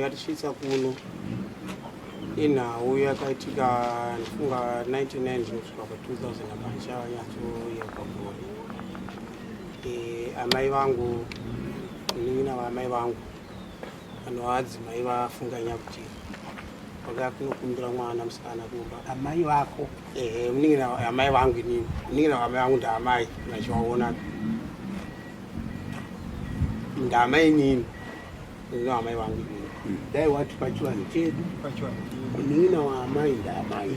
Chatisvitsa kuno inhau yakaitika ndifunga 99 kusvika pa 2000 apa ndichanyatsoyeuka gore. Amai vangu, munin'ina vaamai vangu vanova adzimai vafunganya kuti vakauya kunokumbira mwana musikana kumba. Amai vako? Ehe, munin'ina amai vangu inini, munin'ina waamai vangu ndaamai nachiwaona ndaamai inini, munin'ina waamai vangu inini. Dai wati pachivanhu chedu munin'ina waamai ndaamai.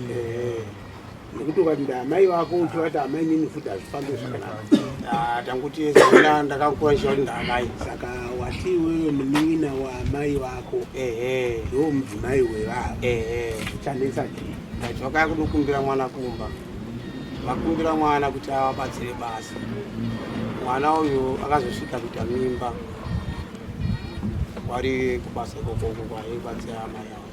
Nekuti ukati ndaamai vako uchivati amai nini futi hazvifambi zvakanaka. Ah, tanguti zina ndakakura ndichiva kuti ndaamai. Saka wati iwewe munin'ina waamai vako Ehe. ndiwo mudzimai wevava. Ehe. Chanetsa chii? Ndati vakauya kunokumbira mwana kumba, vakumbira mwana kuti avabatsire basa. Mwana uyu akazosvika kuita mimba wari kubasa ikokoko kwaibatsira amai avo.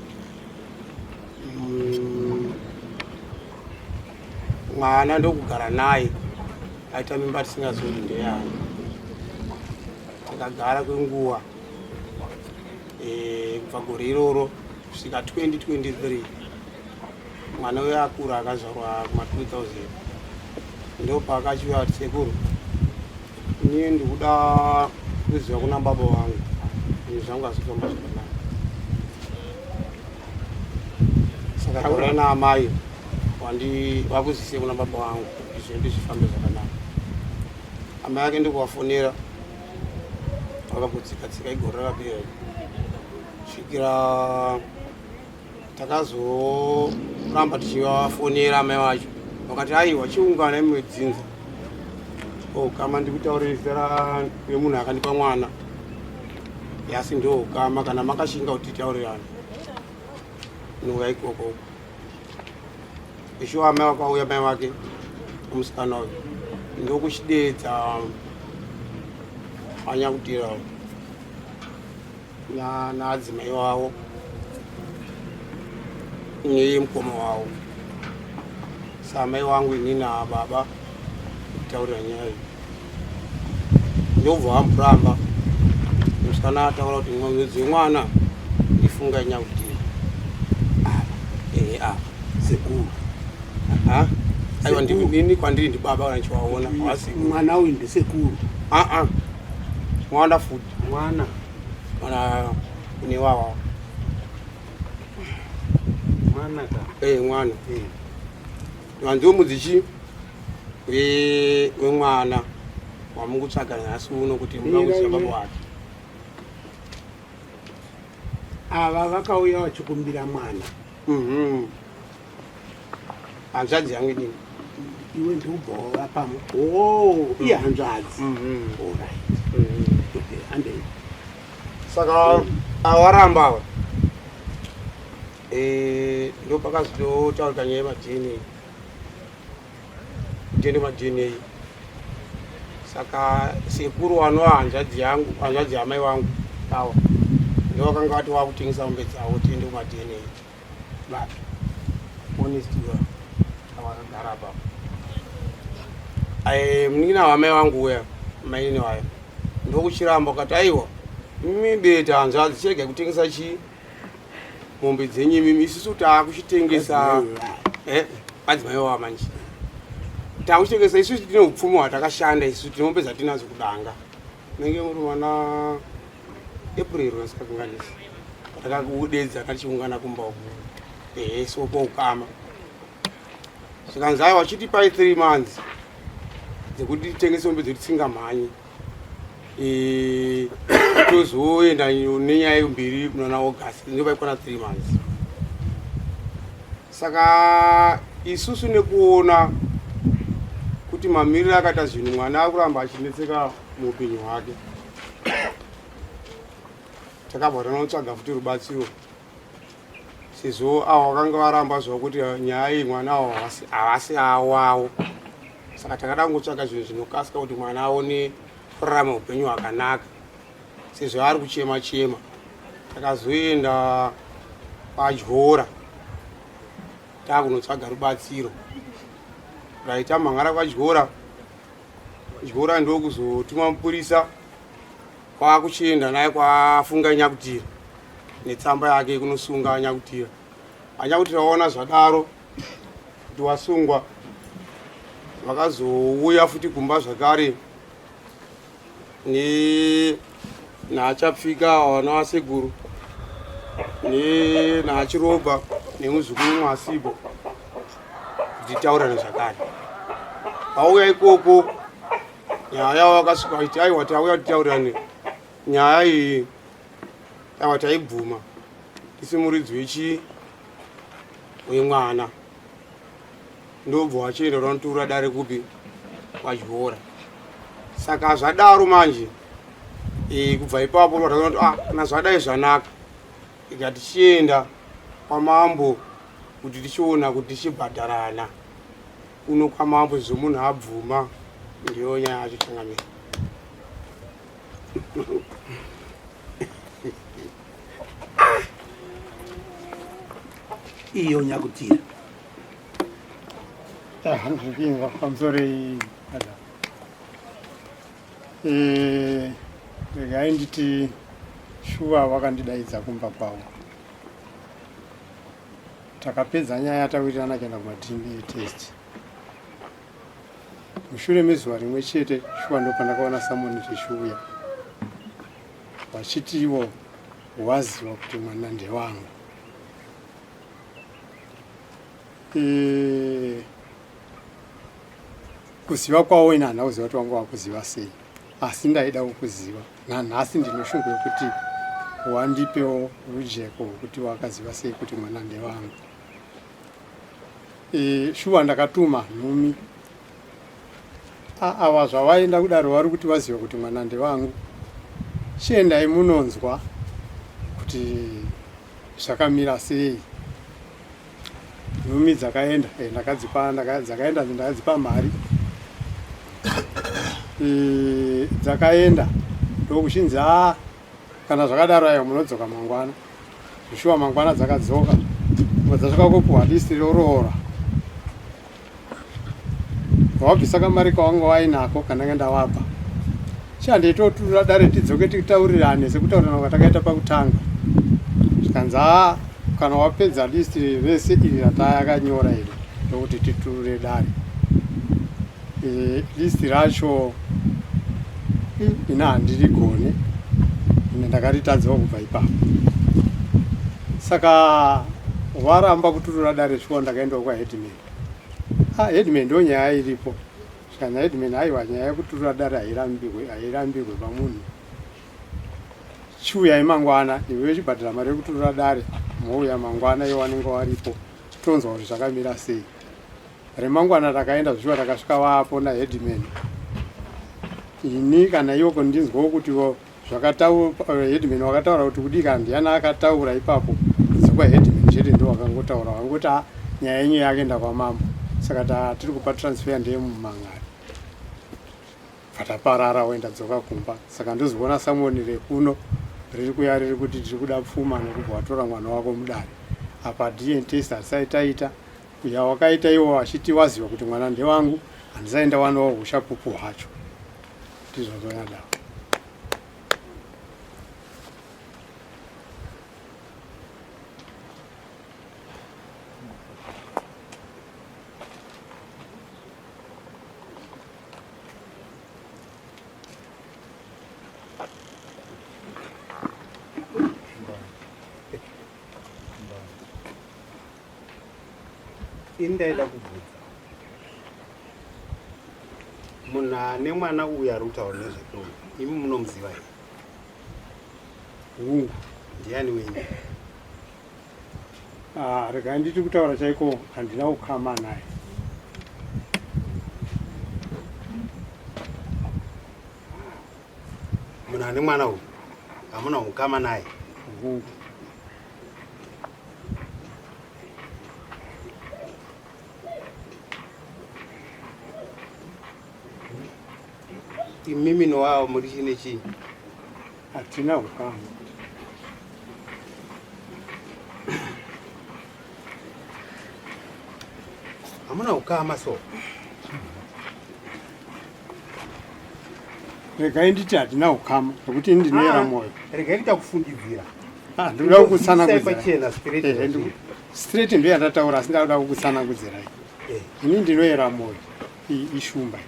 Mwana ndokugara naye aita mimba tisingazivi kuti ndeyani. Tikagara kwenguva kubva gore iroro kusvika 2023 mwana uyo akura akazvarwa kuma 2000 ndopaakachiuya kuti sekuru, ini ndikuda kuziva kuna baba vangu, zvinhu zvangu hazvifamba zvakanaka. Saka taura naamai vakuzise kuna baba vangu kuti zvinhu zvifambe zvakanaka. Amai ake ndikuvafonera vakambotsika tsika igore rakapera svikira takazoramba tichivafonera amai vacho vakati aiwa chiungana imwe dzinza ukama. Ndikutaurira zita remunhu akandipa mwana yasi ndo ukama, kana makashinga kuti titaurirana nouya ikoko uko. Ishuwa amai vakauya, mai vake musikana uyu ndokuchidedza anyakutira naadzimai wavo nemukoma wavo. Samai wangu ini nababa kutaurira nyaya iyi ndobva vamburamba. Musikana ataura kuti mwedzi wemwana ifunga nyakutira apa. Ehe, apa. Sekuru. Aiwa, ndini kwandiri ndibaba kana chiwaona. Mwana uyu ndisekuru? Aa, mwana futi. Mwana. Mwana newawa. Mwana ka? Eh, mwana. Vanziwo mudzichi wemwana wamukutsvaga nhasi uno kuti muda kuziva baba wake. Ava vakauya vachikumbira mwana? Hanzvadzi yangu inini. Iwe ndiubva wavapa? Oh, iye hanzvadzi. Alright, okay, andei. Saka awaramba ava, ndo pakazotaurika nyaya yemaDNA, kutende maDNA. Saka sekuru wanova hanzvadzi yangu, hanzvadzi yamai vangu ava, ndo vakanga vati vakutengesa mombe dzavo tiende kumaDNA. Vapi? Honest, avakagara apapo, munin'ina wamai vangu uya, mainini wayo, ndokuchiramba ukati aiwa, mimi beta hanzvadzi, chiregai kutengesa chii mombe dzenyu imimi, isusu taakuchitengesa madzimai wava manje taakuchitengesa, isusu tine upfumi hwatakashanda, isusu tine mombe dzatinadzo kudanga. Nenge muri mwana April vasikakanganisi takakudedza tichiungana kumba uku. Ehe, so paukama zvikanzi aiwa, chitipai 3 months dzekuti titengese mombe dzedu tisingamhanyi, tozoenda nenyaya yembiri kunana August, ndopaikwana 3 months. Saka isusu nekuona kuti mamiriro akaita zvinhu, mwana akuramba achinetseka muupenyu hwake, takabva tanotsvaga futi rubatsiro sezvo avo vakanga varamba zvavo kuti nyaya iyi mwana avo havasi awawo. Saka takada kungotsvaga zvinhu zvinokasika kuti mwana aone kurarama upenyu hwakanaka sezvo ari kuchema chema. Takazoenda padyora taakunotsvaga rubatsiro raita mhangara kwadyora. Dyora ndokuzotuma mupurisa kwakuchienda naye kwafunga Nyakutira. netsamba yake yekunosunga anyakutira. Anyakutira waona zvadaro kuti wasungwa, vakazouya futi kumba zvakare ne naachapfika vana vasekuru ne naachirobha nemuzukuru mwasipo kuti titaurane zvakare. Vauya ikoko nyaya yavo vakasvika vachiti aiwa tauya titaurirane nyaya iyi, aiwa taibvuma tisi muridzi wechii wemwana, ndobva wachienda vanotura dare kupi kwadyora. Saka zvadaro manje e, kubva ipapo vataona kuti ah, kana zvadai zvanaka, ikati tichienda kwamambo kuti tichiona kuti tichibhadharana kuno kwamambo sezvo munhu abvuma. Ndiyo nyaya yacho changamira. Iyo nyakutira Handizvinzwa pamusoro iyi. Regai nditi shuwa wakandidaidza kumba kwavo, takapedza nyaya tawirirana kuenda kumaDNA test. Mushure mezuva rimwe chete shuwa ndopandakaona samoni richiuya vachiti ivo waziva kuti mwana ndewangu. Kuziva kwavo ini handina kuziva kuti vanga vakuziva sei, asi ndaida kukuziva. Nanhasi ndine shungu yekuti wandipewo rujeko rwekuti wakaziva sei kuti mwana ndewangu. Shuwa ndakatuma nhumi ava zvavaenda kudaro vari kuti vaziva kuti mwana ndewangu, chiendai munonzwa kuti zvakamira sei. Nhumi dzakaenda, ndakadzipa, dzakaenda ndakadzipa mari, dzakaenda ndokuchinzi a kana zvakadaro aiwa munodzoka mangwana. Zvishuwa mangwana dzakadzoka, dzasvika kupuwa list roroora, wabvisa kamari kawanga wainako kananga ndawapa, chandeitoturura dare tidzoke titaurirane sekutaurirana kwatakaita pakutanga. Zvikanzi a kana wapedza list rese iri ratayakanyora iri ndokuti titurure dare. List racho ina handirigone, ine ndakaritadzawo kubva ipapo. Saka waramba kuturura dare, shuwa ndakaendawo kwaheadman. Headman, ndo nyaya iripo. Saka headman, aiwa nyaya yekuturura dare hairambirwe, hairambirwe pamunhu. Chiuyai mangwana, iwe chibhadhara mari yekuturura dare, mouya mangwana iwo wanenge waripo, tonzwa kuti zvakamira sei. Remangwana takaenda zvichiwa, takasvika vapo naheadman. Ini kana iwo kundinzwawo kuti zvakataura headman, wakataura kuti kudii, kana ndiani akataura ipapo kunze kwaheadman chete ndo wakangotaura, wangoti a nyaya yenyu yakaenda kwamambo, saka tiri kupa transfer ndeyemumangari. Bvataparara woenda dzoka kumba. Saka ndozoona samoni rekuno riri kuya riri kuti tiri kuda pfuma nokubva watora mwana wako mudare. Apa DNA test hatisati taita, uya wakaita iwo achiti waziva kuti mwana ndewangu, handisati ndawanawo uchapupu hwacho. Ndizvo zvonyadaro. Ini ndaida kubvunza munhu ane mwana uyu ari kutaura nezvake uyu, imi munomuziva here? Hungu. Ndiani wenyu? Ah, regai nditi kutaura chaiko handina ukama naye. Munhu ane mwana uyu hamuna ukama naye? Hungu. Imimi nowawo muri chii nechii? Hatina ukama. Hamuna ukama so? Regai nditi hatina ukama nekuti ini ndinoyera mwoyo. Regai kuita kufungidzira. Ah, ndikuda kukutsanangudzira pachena straight. Eh, straight ndiyo yandataura asi ndakuda kukutsanangudzirai. Eh. Ini ndinoyera moyo ishumba.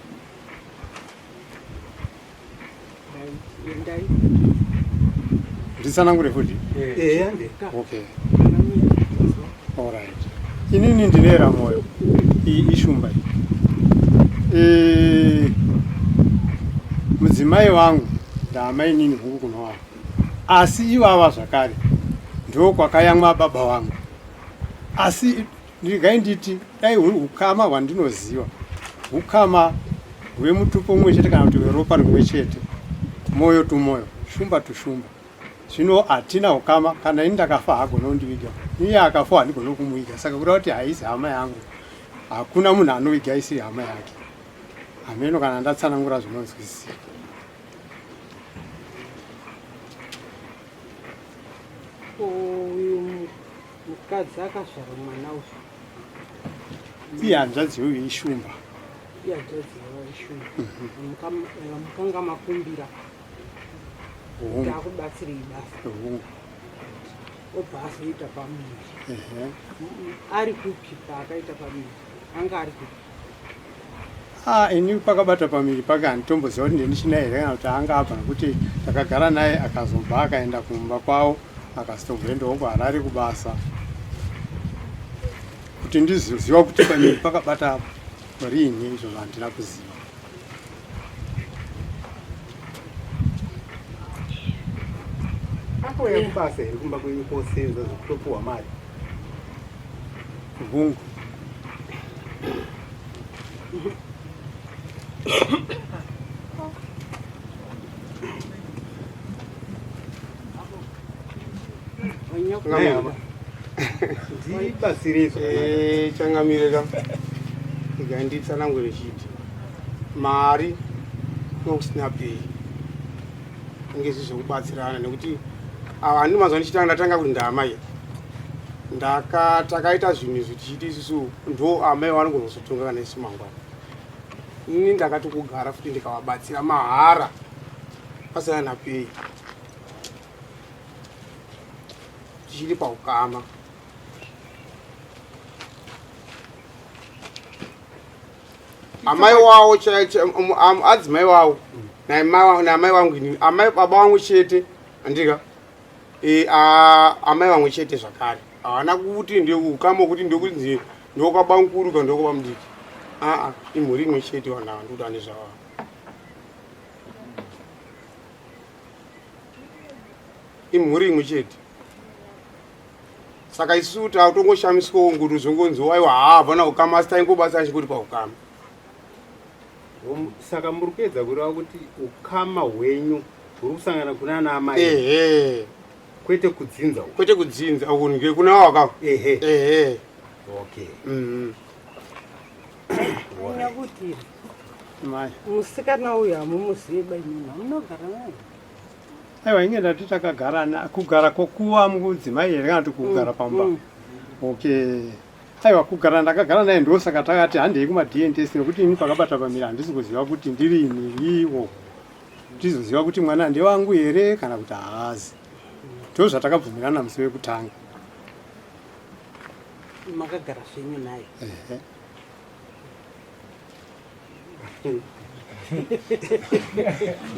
Endai. Nditsanangure futi. Eh, ande. Okay. Alright. Inini ndinoyera moyo ishumba iyi. Eh, mudzimai wangu ndaamainini huku kuno wangu asi ivava zvakare ndokwakayamwa baba vangu asi ndigai nditi dai huri ukama hwandinoziva ukama hwemutupo mumwe chete kana kuti weropa rimwe chete moyo tumoyo shumba tushumba zvino hatina ukama kana ini ndakafa haagona kundiviga iye akafa handigona kumuviga saka kureva kuti haisi hama yangu hakuna munhu anoviga isiri hama yake hameno kana ndatsanangura zvinonzwisisika Uyu mukadzi akazvara mwana uyu. Iye hanzvadzi yoyu ishumba. Iye hanzvadzi yavo ishumba. Mukanga makumbira. Kuti akubatsirei basa. Obva azoita pamuviri. Ari kupi paakaita pamuviri? Anga ari kupi? Ah, ini pakabata pamiri pake handitomboziva kuti ndendichina here kana kuti anga abva nokuti takagara naye akazobva akaenda kumba kwavo akazotomboendawo kuharare kubasa kuti ndizoziva kuti pamiri pakabata riini izvozvo handina kuziva. Akauya kubasa here kumba kwenyu kosenza zvekutopuhwa mari? Hungu. Ndibatsirei zvakanaka. Eh, changamire ka ikanditsanangure chiti mari nokusina pei inge izvi zvekubatsirana nekuti ava handi mazuva ndichitanga ndatanga kuti ndaamai ndaka takaita zvinhu izvi tichiti isusu ndo amai vanogona kuzotonga kana isu mangwana ini ndakati kugara futi ndikavabatsira mahara pasina napei tichiri paukama amai wawo adzimai wawo naamai wangu inini amai baba wangu chete andika e, amai vangu chete zvakare havana kuti ndekukama kuti ndekunzi ndokwabamukuru kana ndokwabamudiki aa imhuri imwe chete vanhu ava ndikuti ane zvavavo imhuri imwe chete saka isu tatongoshamiswawo nguru zvongonzi waiwa haa havana ukama asi taingobatsira chikuti paukama Saka muri kuedza kureva kuti ukama hwenyu huri kusangana kuna ana amai ehe kwete kudzinza uku kwete kudzinza uku ngekuna waka ehe ehe okay Nyakutira. Mai. Musikana uyu hamumuzivi ba imimi hamunogara naye. Aiwa inge ndati takagarana kugara kokuva mudzimai here kana kuti kugara pamba okay Aiwa kugara ndakagara naye ndosaka takati handei kumaDNA test nekuti ini pakabata pamira handisi kuziva kuti ndirini iwo tizoziva kuti mwana ndewangu here kana kuti haazi ndozvatakabvumirana musi wekutanga. Makagara zvenyu naye? Ehe.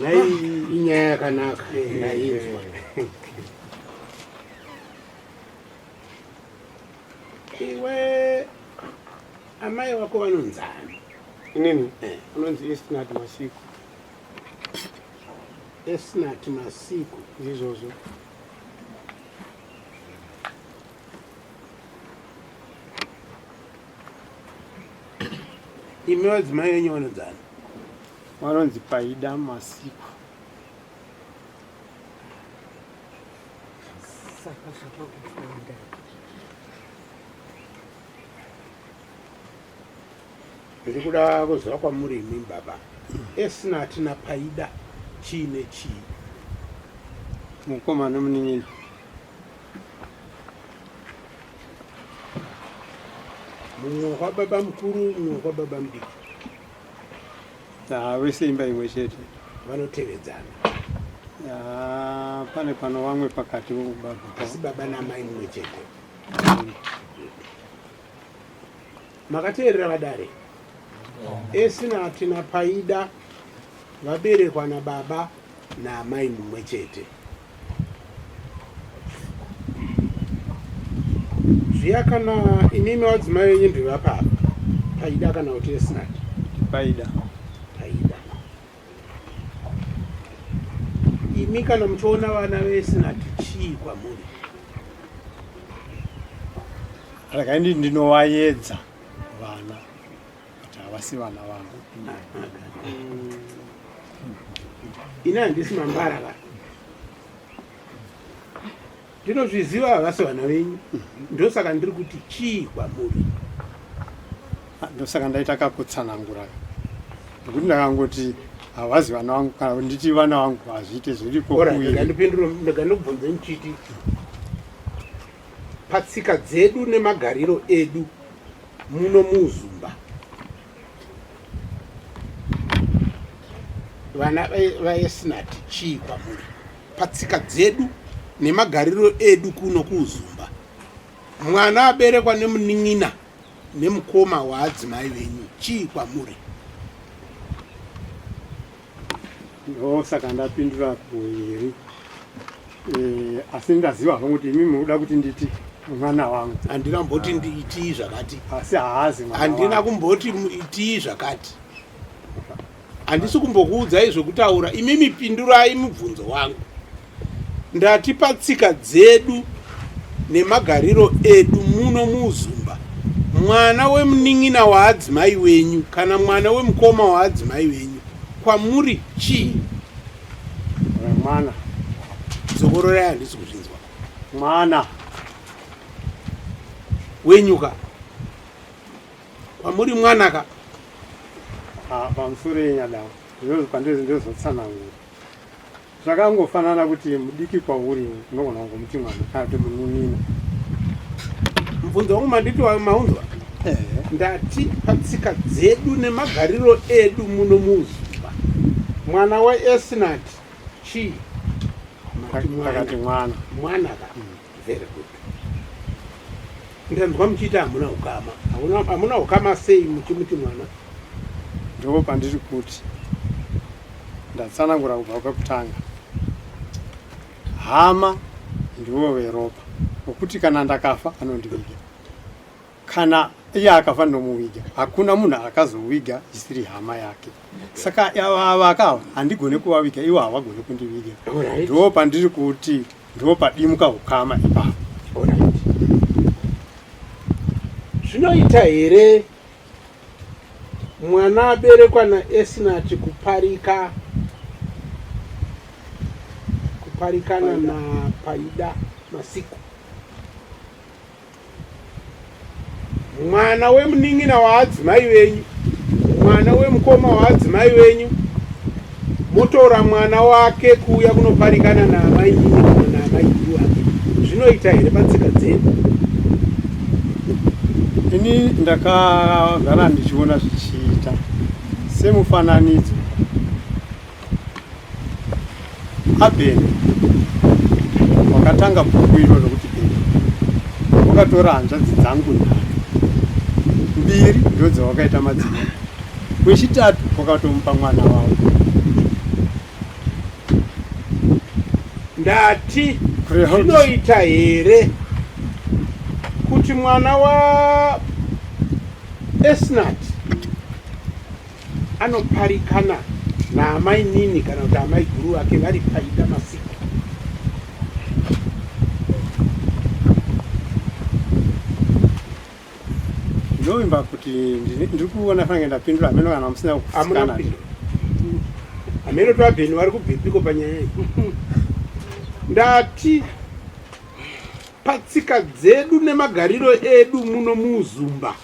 Nhai inyaya yakanaka ndainzwa. Iwe amai vako vanonzani? Inini eh. Anonzi Esnat Masiku. Esnat Masiku. Ndizvozvo. Imi vadzimai venyu vanonzani? Vanonzi Paida Masiku. Saka zvakakufunda. Ndiri kuda kuziva kwamuri imi baba. Esnati naPaida chii nechii? Mukoma nomunin'ina. Mumwe kwababa mukuru, mumwe kwababa mudiki. Vese imba imwe chete. Vanotevedzana. Ya, pane pano vamwe pakati vokubaba. Asi baba namai mumwe chete. Makateerera vadare? Esinati naPaida vaberekwa nababa naamai mumwe chete. Zviya kana imimi vadzimai venyu ndevapa apa? Paida kana kuti Esinati? Paida. Paida. Imi kana muchiona vana veSinati chii kwamuri? Regai ndi ndinovaedza vana but havasi vana vangu. Ini handisi mambara ka. Ndinozviziva havasi vana venyu. Ndosaka ndiri kuti chii kwamuri. Ah, ndosaka ndaita kakutsanangura nekuti ndakangoti havazi vana vangu kana kuti nditi vana vangu hazviite zviriko kuiri. Ndipindure ndega ndikubvunze ndichiti patsika dzedu nemagariro edu muno muZumba vana vaEsnati chii kwamuri? Patsika dzedu nemagariro edu kuno kuUzumba, mwana aberekwa nemunin'ina nemukoma waadzimai venyu chii kwamuri? Ndosaka ndapindura kuiri. Eh, asi ndaziva hangu kuti imi munoda kuti nditi mwana wangu. Handina kumboti ndiitii zvakati. Asi haazi mwana Handina kumboti itii zvakati. Handisi kumbokuudzai zvekutaura, imimi pindurai mubvunzo wangu. Ndati patsika dzedu nemagariro edu muno muUzumba, mwana wemunin'ina waadzimai wenyu kana mwana wemukoma waadzimai venyu kwamuri chii? Mwana. Dzokororai, handisi kuzvinzwa. Mwana wenyuka kwamuri mwana ka? Ah, pamusoro yenyadawo ndozvandiri ndozotsanangura zvakangofanana kuti mudiki kwauri unogona kungomuti mwana kana kuti munin'ina. Mubvunzo wangu manditi maunzwa? Ndati patsika dzedu nemagariro edu muno muZumba, mwana waEsnat chii? Mati mwana. Mwana ka? Very good. Ndanzwa muchiita hamuna ukama. Hamuna ukama sei muchimuti mwana? Ndipo pandiri kuti ndatsanangura kubva kwekutanga. Hama ndivo veropa, nokuti kana ndakafa anondiviga, kana iye akafa ndomuviga. Hakuna munhu akazoviga isiri hama yake. Saka ava akawa handigone kuvaviga, ivo havagone kundiviga. Ndipo pandiri kuti ndipo padimuka ukama ipapo. Zvinoita here mwana aberekwa naEsnati kuparika kuparikana naPaida Masiku? Mwana wemunin'ina waadzimai venyu, mwana wemukoma waadzimai venyu, motora mwana wake kuuya kunoparikana naamai nini kana naamai guru wake, zvinoita here patsika dzedu? Ini ndakagara ndichiona zvichiita semufananidzo. Abheri wakatanga bhuku iro rokuti Bheri wakatora hanzvadzi dzangu nhatu, mbiri ndodzawakaita madzimai, wechitatu wakatomupa mwana wavo. Ndati zvinoita here kuti mwana wa Esnat anoparikana naamainini kana kuti amaiguru vake vari paida masiku? Ndinovimba kuti ndiri kuona fange ndapindura hameno kana musina kusikana. Hameno twabheni vari kubvepiko panyaya iyi. Ndati patsika dzedu nemagariro edu muno muUzumba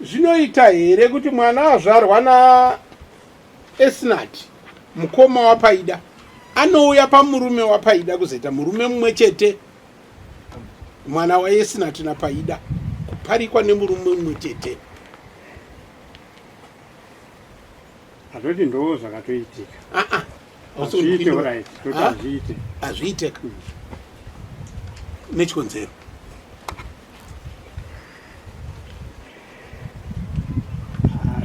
zvinoita here kuti mwana azvarwa naEsnat mukoma waPaida anouya pamurume waPaida kuzoita murume mumwe chete, mwana waEsnat naPaida kuparikwa nemurume mumwe chete? Atoti ndo zvakatoitika. Aa, Hazviite ka nechikonzero.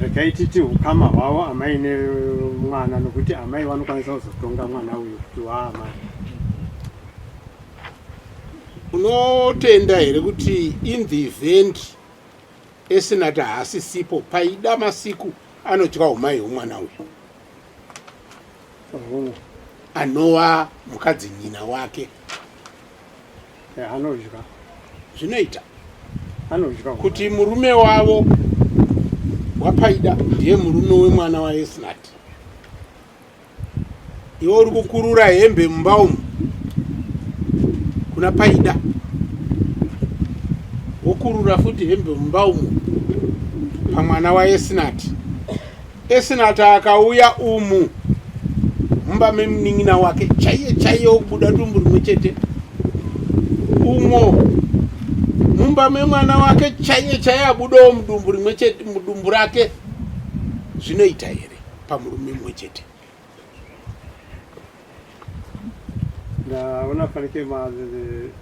Regai titi ukama hwavo amai nemwana nokuti amai vanokwanisa kuzotonga mwana uyu kuti waamai. Unotenda here kuti in the event Esinati haasisipo paida masiku anotya umai hwemwana uyu anova mukadzi nyina wake eh, anodya zvinoita anodya kuti murume wavo wapaida ndiye murume wemwana waEsinati iwe uri kukurura hembe mumba umu kuna paida wokurura futi hembe mumba umu pamwana waesinati esinati akauya umu mumba memunin'ina wake chaiye chaiye wokubuda dumbu rimwe chete umo mumba memwana wake chaiye chaiye abudawo mudumbu rimwe chete mudumbu rake zvinoita here pamurume mumwe chete Ndaona fanike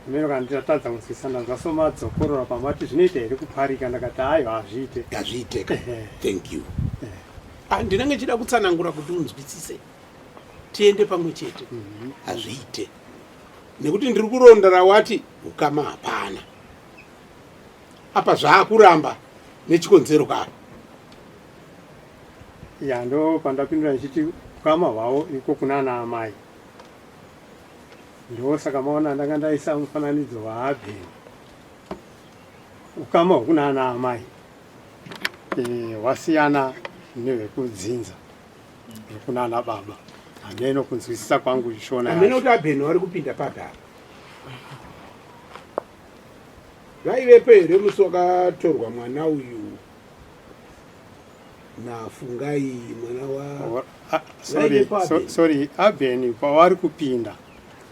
meno kana ndichatadza kunzwisisa ndanzwa somadzokorora pamati zvinoita here kuparika ndakati ayo hazviite hazviiteka thank you ah, ndinenge chida kutsanangura kuti unzwisise tiende pamwe chete mhm. hazviite nekuti ndiri kuronda rawati ukama hapana apa zvaakuramba nechikonzero karo Ya ndo pandapindura ndichiti ukama hwavo iko kunana amai ndosaka maona ndanga ndaisa mufananidzo waAbheri ukama hwekunana amai e, hwasiyana nehwekudzinza hwekunana baba hameno kunzwisisa kwangu shona hameno kuti abheni vari kupinda papi apa vaivepo here musi wakatorwa mwana uyu nafungai mwana wa ah, sorry, so, sorry abeni pavari kupinda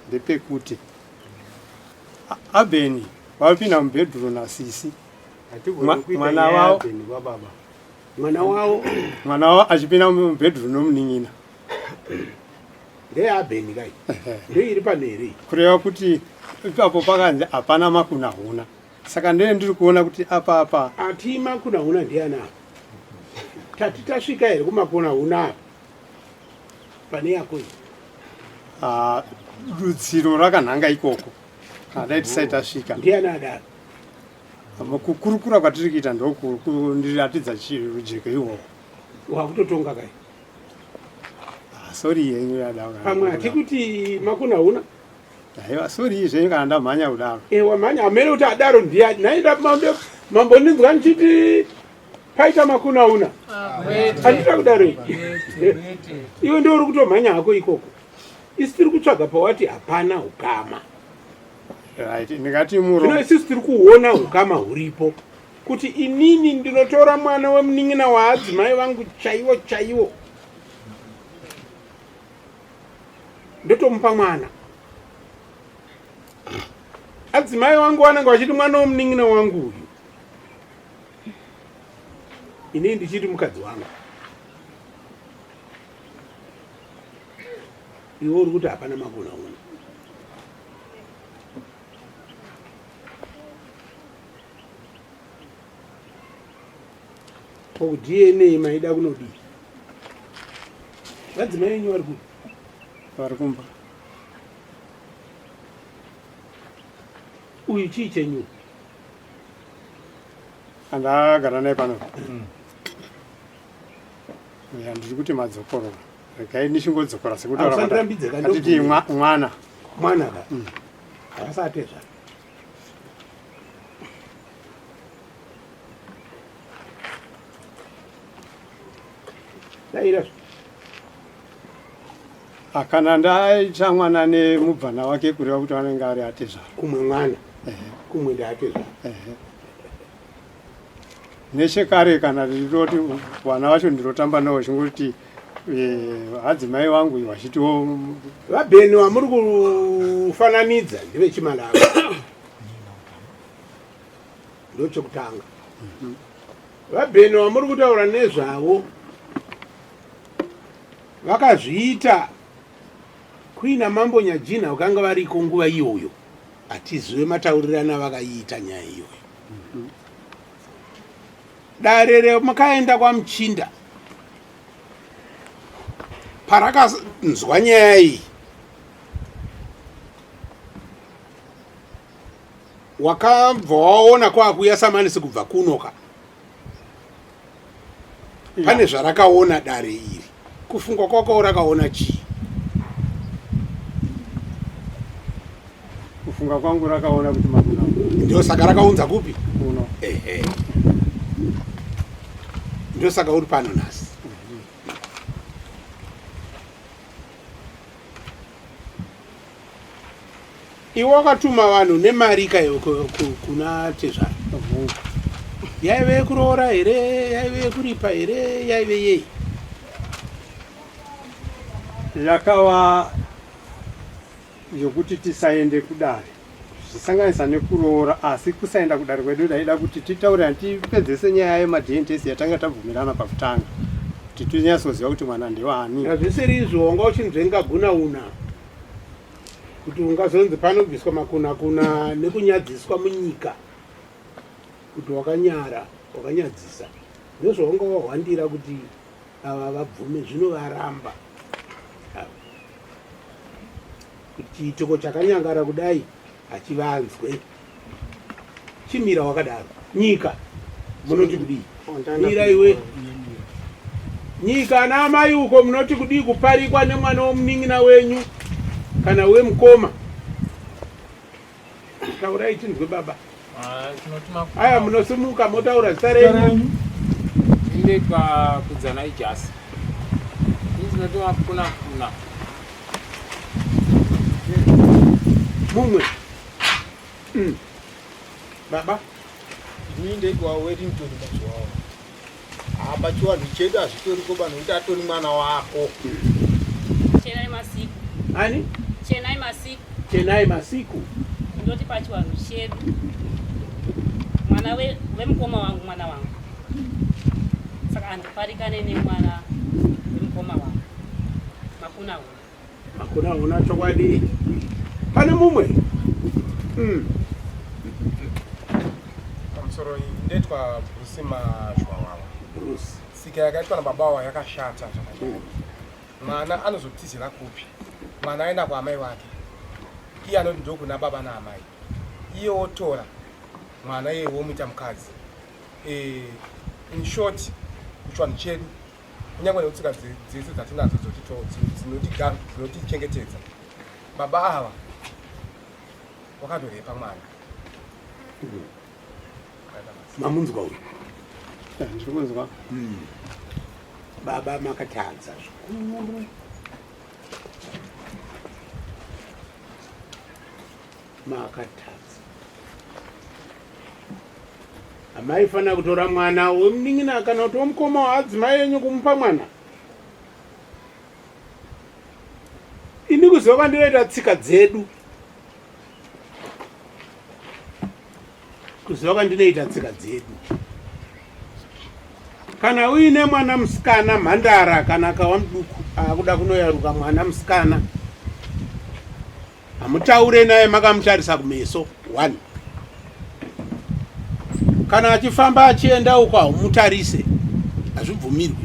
ndepekuti abeni vapinda mubhedhuru nasisi mwana wavo mwana wavo mwana wavo achipinda mubhedhuru nomunin'ina ndeabeni kai ndeiri pane here kureva kuti ipapo pakanzi hapana makunahuna Saka ndee ndiri kuona kuti apa apa ati makuna huna ndiani apa tati tasvika here kumakona huna apa pane yako iyi ah, rutsiro rakanhanga ikoko kana dai tisai tasvika ndiani adaro kukurukura kwatiri kuita ndokundiratidza rujeko ihwohwo wakutotonga kai ah, sorry yenyu yada pamwe hatikuti makuna huna Aiwa sorry zvenyu kana ndamhanya kudaro. Eh wamhanya amene kuti adaro ndiye naida mambo mambondinzwa ndichiti paita makuna una. Handita kudaro iwe ndiwe uri kutomhanya hako ikoko. Isu tiri kutsvaga pawati hapana ukama. Right, ndingati muro. Zvino isusu tiri kuona ukama huripo kuti inini ndinotora mwana wemunin'ina waadzimai vangu chaiwo chaiwo ndotomupa mwana adzimai wangu vanenge vachiti mwana womunin'ina wangu uyu inini ndichiti mukadzi wangu iwe uri kuti hapana makuna una Ko DNA maida kunodii? Vadzimai venyu vari kupi? Vari kumba. Uyu chii chenyu? Andagara naye pano. Ya ndiri kuti madzokorora. Regai ndichingodzokora sekutaura Usandirambidze kwata- Atiti mwana. Mwana ka. Havasati zva. Daira. Kana ndaita mwana nemubvana wake kureva kuti anenge ari atezvara. Kumwe mwana. Kumwe ndaatezvara. Nechekare kana ndinoti vana vacho ndinotamba navo chingoti adzimai vangu vachitiwo vabheni vamuri kufananidza ndevechimalawi ndochekutanga vabheni vamuri kutaura nezvavo vakazviita Kuina Mambo Nyajina vakanga variko nguva iyoyo, hatizive mataurirana vakaiita nyaya iyoyo. Dare remakaenda kwaMuchinda parakanzwa nyaya iyi wakabva waona kwakuya samanisi kubva kunoka pane zvarakaona dare iri kufungwa kwako rakaona chii kufunga kwangu rakaona kuti makuna ndosaka rakaunza kupi kuno ehe ndosaka uri pano nhasi Iwe wakatuma vanhu nemari ka kuna tezvara. Yaive yekuroora here? Yaive yekuripa here? Yaive yei? Yakava yokuti tisaende kudare zvisanganisa nekuroora asi kusaenda kudare kwedu ndaida kuti titaure tipedzese nyaya yemaDNA yatanga tabvumirana pakutanga kuti tinyatsoziva kuti mwana ndewani. Hazvisiri izvo wanga uchinzvenga gunauna. kuti ungazonzi panobviswa makunakuna nekunyadziswa munyika kuti wakanyara wakanyadzisa ndozvaunga wahwandira kuti ava vabvume zvinovaramba kuti chiitiko chakanyangara kudai hachivanzwe chimira wakadaro nyika munoti kudii mira iwe nyika ana amai uko munoti kudii kuparikwa nemwana womunin'ina wenyu kana wemukoma taurai tinzwe baba ah, aya munosimuka motaura zita renyu inoitwa kudzana ijasi ini tinoti makuna kuna mumwe mm. Baba. Ini ndeitwa Wellington Mazwawa. Apa chiwanhu chedu hazvitoriko ba nokuti atori mwana wako. Chenai Masiku. Ani? Chenai Masiku. Chenai Masiku. Ndoti pachiwanhu chedu mwana wemukoma wangu mwana wangu saka andiparikane nemwana wemukoma wangu makuna Hakuna huna chokwadi. Pane mumwe. Mm. Pamusoro ndoitwa Bruce Mazhwawawa. Bruce. Tsika yakaitwa nababa wawo yakashata zvakanyanya. Mwana anozotizira kupi? Mwana aenda kwaamai wake. Iye anoti ndokuna baba naamai. Iye otora mwana iye womuita mukadzi. Eh, in short, kuchivanhu chedu kunyange nekutsika dzese dzatinadzo dzinotichengetedza baba ava wakatorepa mwana mamunzwa uyu ndirikunzwa hmm. baba makatadza zvikuru Makatadza. Hamaifanira kutora mwana wemunin'ina kana kuti wemukoma waadzimai enyu kumupa mwana. Ini kuziva kwandinoita tsika dzedu, kuziva kwandinoita tsika dzedu. Kana uine mwana musikana mhandara kana akawa muduku akuda kunoyaruka mwana musikana Hamutaure naye makamutarisa kumeso one. Kana achifamba achienda uko haumutarise, hazvibvumirwi.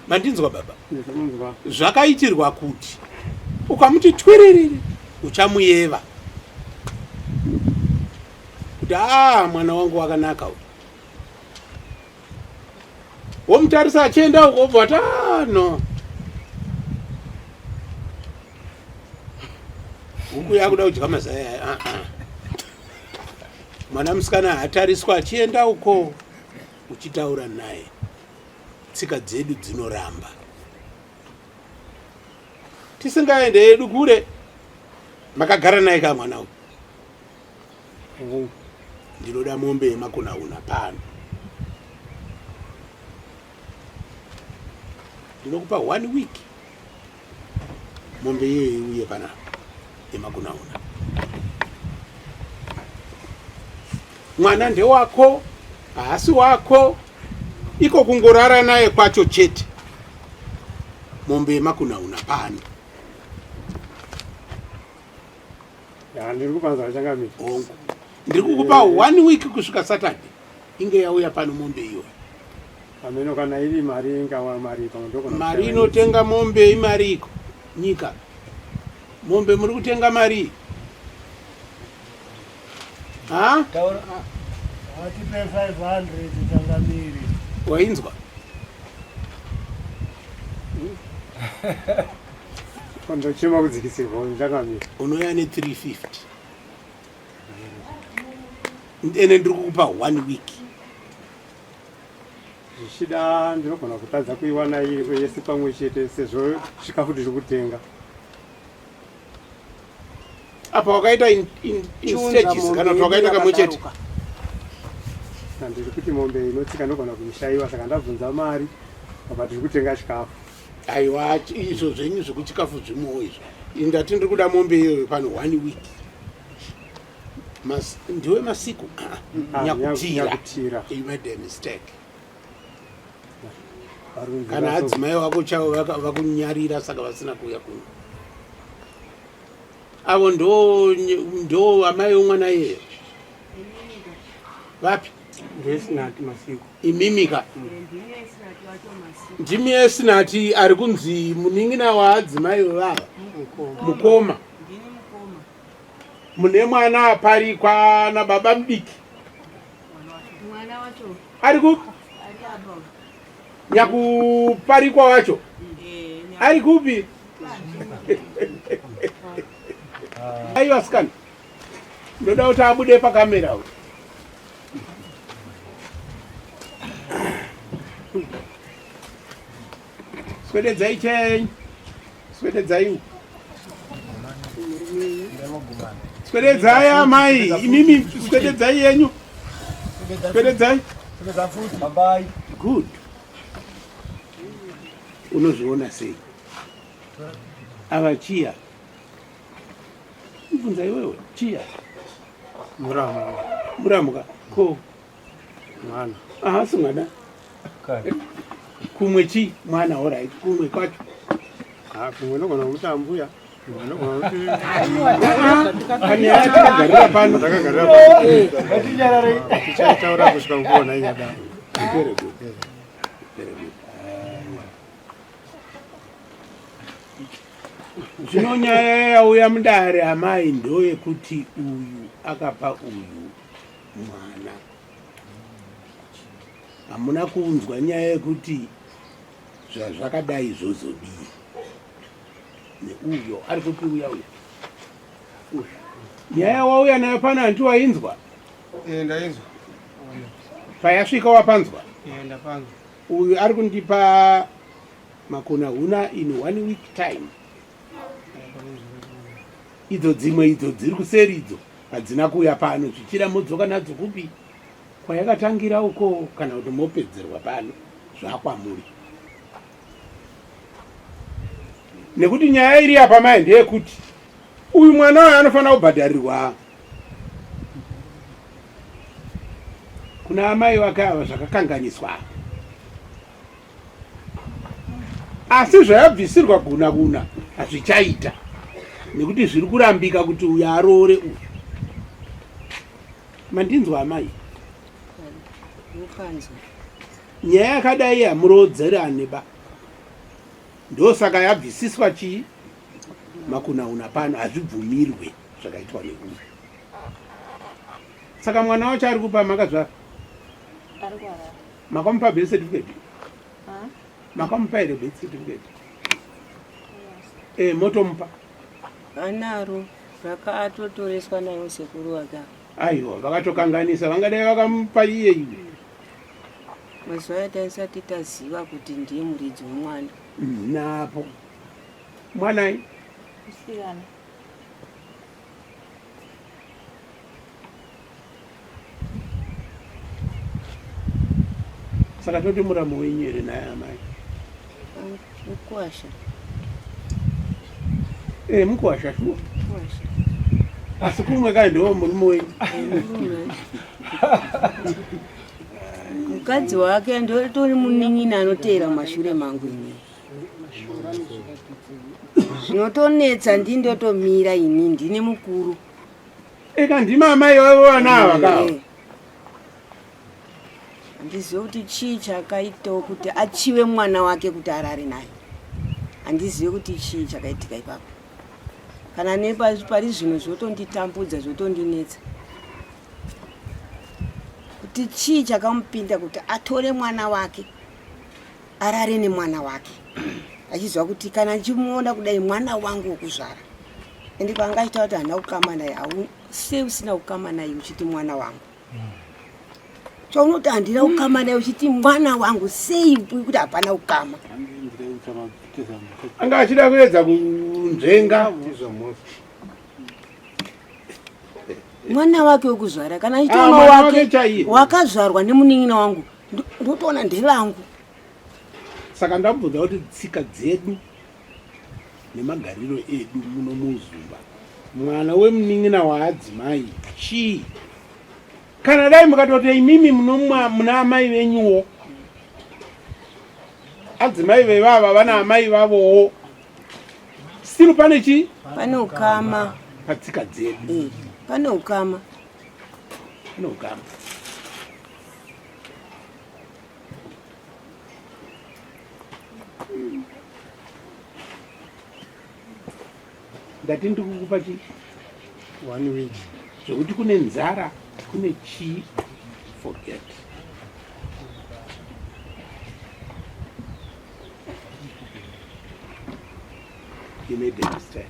Mandinzwa baba? Zvakaitirwa kuti ukamuti twiririri uchamuyeva kuti aa mwana wangu wakanaka uyu. Womutarisa achienda uko obva wati ah, no huku yakuda kudya mazai aya ah, ah. Mwana musikana haatariswa achienda uko uchitaura naye. Tsika dzedu dzinoramba tisingaende hedu kure. Makagara naye ka mwana uyu? Ndinoda mombe yemakunauna pano. Ndinokupa one week mombe iyoyo iuye panapa yemakunauna. Mwana ndewako, haasi wako, iko kungorara naye kwacho chete. Mombe yemakunauna pano. Ya, ndiri kupanza changamire. Hongu. Ndiri kukupa one week kusvika Saturday inge yauya pano mombe iyoyo. Ameno kana iri mari ingawa mari pamwe ndogona. Mari inotenga mombe imari iko nyika. Mombe muri kutenga mari. Ha? Taura watipe 500 changamire. Wainzwa? Ndochema kudzikisirwa changamire. Unouya ne 350. Ene ndiri kukupa one week. Zvichida ndinogona kutadza kuiwana iri yese pamwe chete sezvo chikafu tiri kutenga. Apa wakaita in, in, in stages kana kuti wakaita kamwe chete. Ndiri kuti mombe inotsika ndogona kuishaiwa saka ndabvunza mari apa tiri kutenga chikafu. Aiwa izvo zvenyu zvekuchikafu zvimowo izvo. Ndati ndiri kuda mombe iyoyo pano one week. Mas, ndiwe masiku ah, ah, nyakutira. Nyakutira. You made a mistake. Kana adzimai wako chavo vakunyarira saka vasina kuuya kuno. Avo ndo ndo amai wemwana iyeyo. Vapi? Ndesinati masiku. Imimika. Ndimi esinati ari kunzi munin'ina waadzimai vevava. Mukoma. Mune mwana aparikwa nababa mudiki. Ari kupi? Nyakuparikwa wacho ari kupi? Aiwa asikana, ndoda kuti abude pakamera uyu. Swededzai chenyu, swededzai uku. Swededzai amai, imimi swededzai yenyu. Swededzai. Good. Unozviona sei? Ava chiya. Ibvunza iwewe, chiya. Muramu. Muramuka. Ko. Mwana. Aha, si mwana. Kumwe chi mwana alright, kumwe kwacho. Ah, kumwe nogona kumuti ambuya. Takagarira pano. Takagarira pano. Tichaitaura kusvika kuona inyadaro. Very good. Very good. Zvino nyaya yauya mudare amai ndoyekuti uyu akapa uyu mwana. Hamuna kunzwa nyaya yekuti zvazvakadai zvozodii neuyo ari kupi uya uya uyu nyaya wauya nayo pano hanti wainzwa eh, ndainzwa payasvika wapanzwa eh, ndapanzwa uyu ari kundipa makona huna in one week time idzo dzimwe idzo dziri kuseri idzo hadzina kuuya pano zvichida modzoka nadzo kupi kwayakatangira uko kana kuti mopedzerwa pano zvakwamuri nekuti nyaya iri apa mai ndeyekuti uyu mwana uyu anofanira kubhadharirwa kuna amai vake ava zvakakanganiswa asi zvayabvisirwa guna guna hazvichaita nekuti zviri kurambika kuti uyu aroore uyu mandinzwa amai nyaya yakadai hamurodzerane ba ndosaka yabvisiswa chii makunauna pano hazvibvumirwe zvakaitwa neuyu saka mwana wacho ari kupa makazvara makamupa birth certificate makamupa here birth certificate eh motomupa anaro rakaatotoreswa nayo sekuru wake aiwa vakatokanganisa vangadai vakamupa iye iwe mazuva aya taisati taziva kuti ndiye muridzi wemwana napo mwanai musikana Saka toti muramu wenyu here naye amai? Mukuwasha. Eh, mukuwasha shuwa. Asi kumwe kai ndiwo murume wenyu. Mukadzi wake ndotori munin'ina anoteera mashure mangu inini. Zvinotonetsa ndini ndotomira ini ndini mukuru. Eka ndimi amai vavo vana ava ka. Eh. Handizive kuti chii chakaitawo kuti achive mwana wake kuti arare naye. Handizive kuti chii chakaitika ipapo. Kana nepari zvino zvotonditambudza zvotondinetsa. Kuti chii chakamupinda kuti atore mwana wake arare nemwana wake achiziva kuti kana ndichimuona kudai mwana wangu wokuzvara ende kwanga achitaura kuti handina kukama naye sei usina kukama naye uchiti mwana wangu chaunoti handina kukama naye uchiti mwana wangu sei kuti hapana kukama anga achida kuedza kunzvenga mwana wake wekuzvara kana achitoona ah, wake wakazvarwa nemunin'ina wangu ndotoona ndevangu saka ndabvunza kuti tsika dzedu nemagariro edu muno muzumba mwana wemunin'ina waadzimai chii kana dai mukatoti imimi muna amai venyuwo adzimai vevava vana amai vavowo still pane chii pane ukama patsika dzedu eh, pane ukama pane ukama Ndati ndikukupa chi one week zvekuti kune nzara kune chii forget. You made a mistake.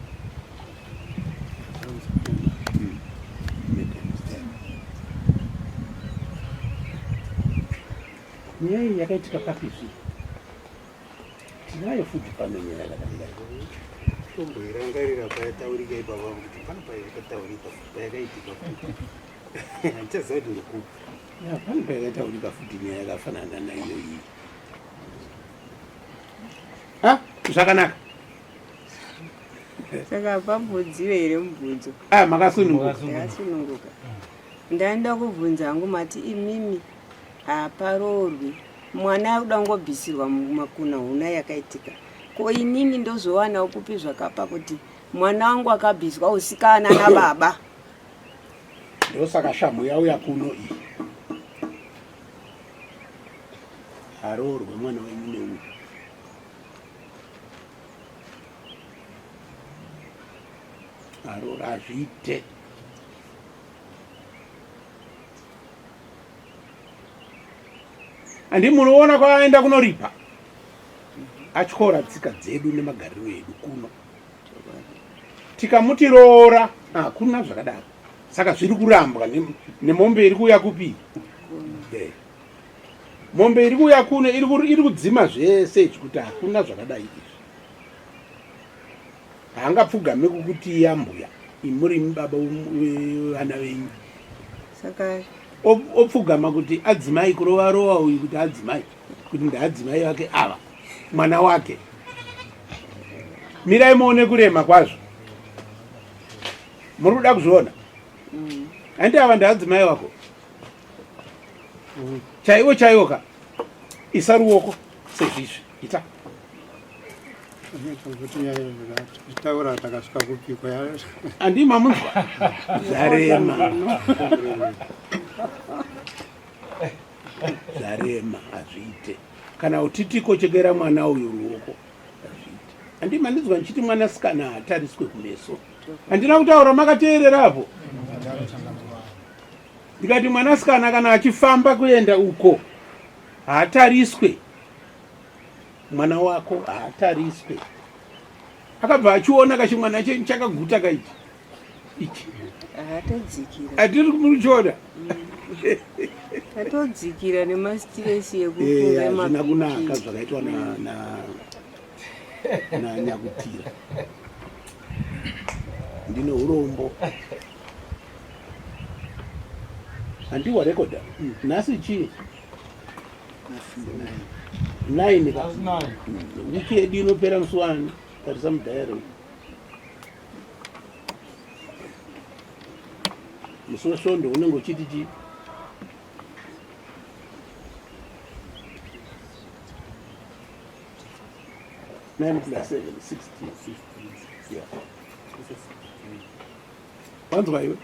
You made a mistake. Nyaya iyi yakaitika papi zvi? Tinayo futi pano nyaya yakadai. Tomboirangarira payataurika ipapa kuti pano payakataurika payakaitika futi. Handichaziva kuti ndekupi. Ya, pano payakataurika futi nyaya yakafanana naiyo iyi. Ha, zvakanaka. Saka pabvunziwe here mubvunzo? Ah, makasununguka. Ndakasununguka. Ndaenda kubvunza hangu mati imimi haparoorwi mwana akuda kungobvisirwa mumakuna huna yakaitika. Ko inini ndozowanawo kupi zvakapa kuti mwana wangu akabviswa usikana nababa? Ndosaka shamhu yauya kuno iyi. Aroorwe mwana wenyu neuyu. Aroora hazviite. Handi munoona kwaaenda kunoripa atyora tsika dzedu nemagariro edu kuno. Tikamuti roora hakuna zvakadaro. Saka zviri kurambwa nemombe iri kuuya kupi? Eh. Mombe iri kuuya kuno iri kudzima zvese izvi kuti hakuna zvakadai izvi. Haangapfugame kukuti yambuya imuri baba vana venyu. Saka opfugama kuti adzimai kurova rova uyu kuti adzimai kuti ndaadzimai vake ava mwana wake. Mirai muone kurema kwazvo. Muri kuda kuzviona? Handi ava ndaadzimai wako. Chaiwo chaiwo ka. Isa ruoko sezvizvi. Ita. Taura takasvika kupiko Andi mamunzwa. Zvarema. Zvarema hazviite. Kana utitiko chekera mwana uyu ruoko hazviite. Andi mandinzwa ndichiti mwanasikana haatariswe kumeso. Handina kutaura makateerera apo. Ndikati mwanasikana kana achifamba kuenda uko haatariswe. Mwana wako haatariswe. Akabva achiona kachimwana chenyu chakaguta kaichi. Ichi. Atodzikira. Atiri kumuchiona. Atodzikira nemastress ekufunga eh, hazvina kunaka zvakaitwa na na na Nyakutira. Ndine urombo. Handiwa rekoda. Nhasi chii? Nine ka. Wiki yedu inopera musi wani? Tarisa mudhayari. Musi weSvondo unenge uchiti chii? 9 plus 7 16. Yeah. Wanzwa iwe?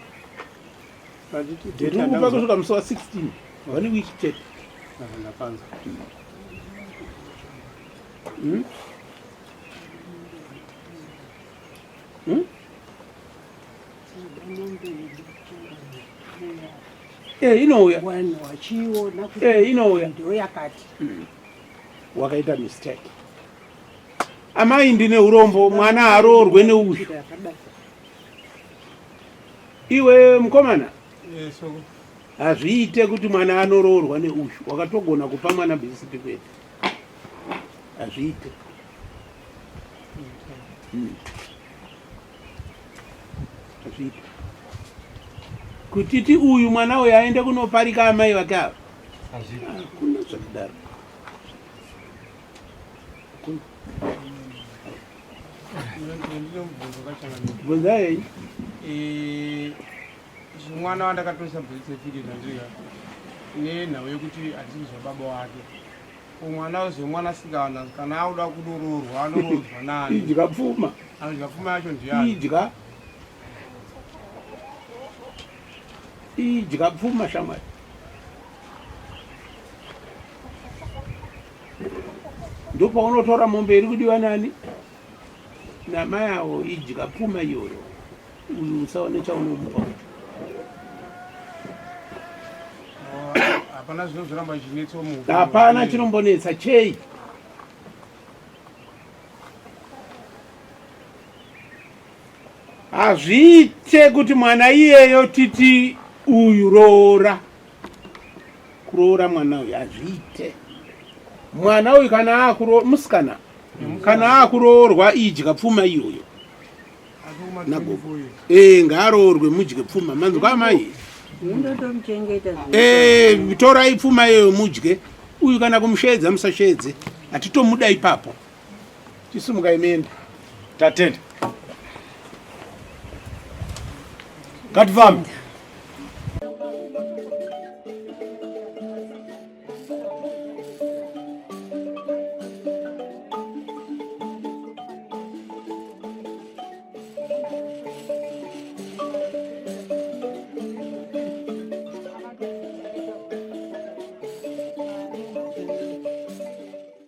Ndikupa kusvika musi wa 16. One week chete. Ndapanzwa. Eh, inouya. Vanhu vachiona kuti Eh, inouya. ndiyo yakati. Wakaita mistake. Amai ndine urombo, mwana aroorwe neuyu. Yakadai. Iwe mukomana, Eh, soko. hazviite kuti mwana anoroorwa neuyu. Wakatogona kupa mwana birth certificate. Hazviite. Hazviite. Kutiti uyu mwana uyu aende kunoparika amai vake ava. Hakuna zvakadaro. Hakuna. Ndine mubvunzo kachangamire. Bvunzai. Eh, mwana wandakatoisa birth certificate andika nenhau yekuti handisi kuzwa baba wake. Ko mwana wezvemwanasikana kana auda kunoroorwa anoroorwa nani? Idya pfuma. Anodya pfuma yacho ndiani? Idya. Idya pfuma shamwari. Ndopaunotora mombe iri kudiwa nani? Namai avo idya pfuma iyoyo. Uyu usaone chaunomupa. Hapana zvinozoramba zvichinetsa muupenyu. Hapana chinombonetsa chei. Hazviite kuti mwana iyeyo titi uyu roora. Kuroora mwana uyu hazviite. Mwana uyu kana akuro musikana kana akuroorwa idya pfuma iyoyo. Nagogo. Eh, ngaaroorwe mudye pfuma. Manzwa amai? Mundotomuchengeta Eh, torai pfuma iyoyo mudye. Uyu kana kumusheedza musasheedze. Hatitomuda ipapo. Chisimukai muende. Tatenda. Ngatifambe.